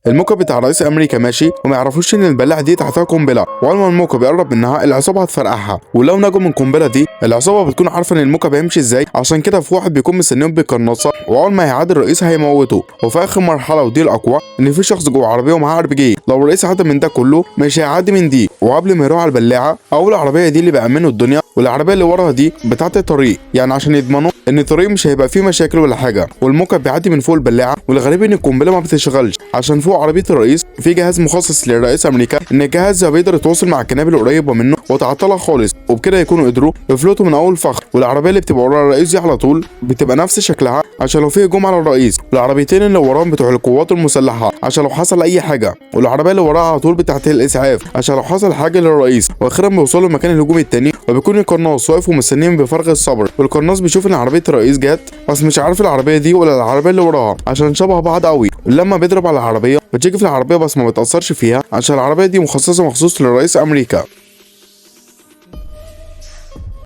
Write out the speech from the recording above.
الموكب بتاع رئيس امريكا ماشي وما يعرفوش ان البلاعة دي تحتها قنبلة، واول ما الموكب يقرب منها العصابة هتفرقعها، ولو نجوا من القنبلة دي العصابة بتكون عارفه ان الموكب هيمشي ازاي، عشان كده في واحد بيكون مستنيهم بالقناصه، واول ما هيعدي الرئيس هيموته. وفي اخر مرحلة ودي الاقوى، ان في شخص جوه عربية ومعاه اربيجي، لو الرئيس عدى من ده كله مش هيعدي من دي. وقبل ما يروح على البلاعة، اول عربية دي اللي بيأمنوا الدنيا، والعربية اللي وراها دي بتاعه الطريق، يعني عشان يضمنوا ان الطريق مش هيبقى فيه مشاكل ولا حاجة. والموكب بيعدي من فوق البلاعة، والغريب ان القنبلة ما بتشتغلش عشان فوق عربية الرئيس في جهاز مخصص للرئيس امريكا، ان الجهاز ده بيقدر يتواصل مع القنابل القريبة منه وتعطلها خالص، وبكده يكونوا قدروا يفلتوا من اول فخ. والعربية اللي بتبقى ورا الرئيس دي على طول بتبقى نفس شكلها عشان لو في هجوم على الرئيس، والعربيتين اللي وراهم بتوع القوات المسلحة عشان لو حصل اي حاجة، والعربية اللي وراها على طول بتاعت الاسعاف عشان لو حصل حاجة للرئيس. واخيرا بيوصلوا لمكان الهجوم التاني، وبيكون القناص واقف ومستنيهم بفارغ الصبر. والقناص بيشوف ان عربية الرئيس جت، بس مش عارف العربية دي ولا العربية اللي وراها عشان شبه بعض قوي. لما بيضرب على العربية بتيجي في العربية بس ما بتاثرش فيها عشان العربية دي مخصصة مخصوص للرئيس امريكا.